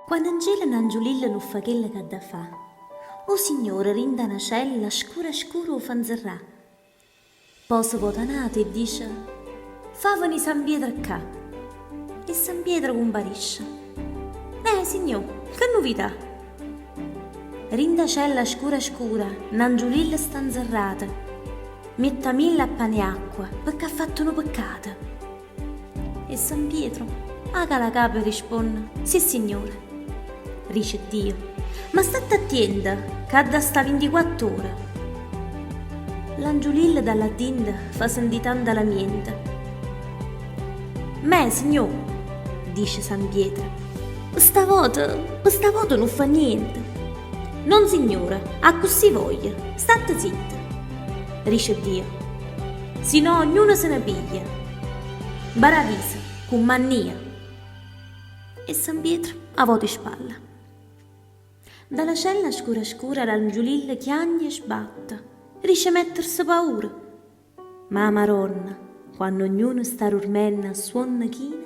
Quann 'ncielo n'angiulillo nun fa chello c'ha da fa', 'o Signore dint' 'a na cella scura scura 'o fa 'nzerrà. Po' se vota n'ato e dice, Fa venì San Pietro ccà. E San Pietro cumparisce. Eh, signò, che nuvità? Dint' 'a cella scura scura n'angiulillo sta 'nzerrato. Miettamillo a pane e acqua pecché ha fatto nu peccato. E San Pietro acala 'a capa e risponne, Sissignore. Dice Dio, Ma statte attiento ca adda sta vintiquatt'ore. L'angiulillo da là dinto fa sentì tanta lamiente. Meh, signò, dice San Pietro, sta vota, sta vota nun fa niente. Nonsignore, accussì voglio, statte zitto. Dice Dio, si no ognuno se ne piglia. 'Mparaviso, cummann'io. E San Pietro avota 'e spalle. Da la cella scura scura l'angiulillo chiagne e sbatte, dice metterse paura. Ma 'a Maronna, quanno ognuno sta durmenno a suonno chino,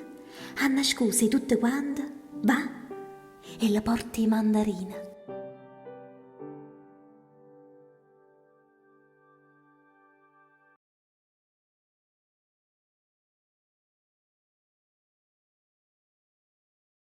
annascusa 'e tutte quante, va e le porta 'e mandarine.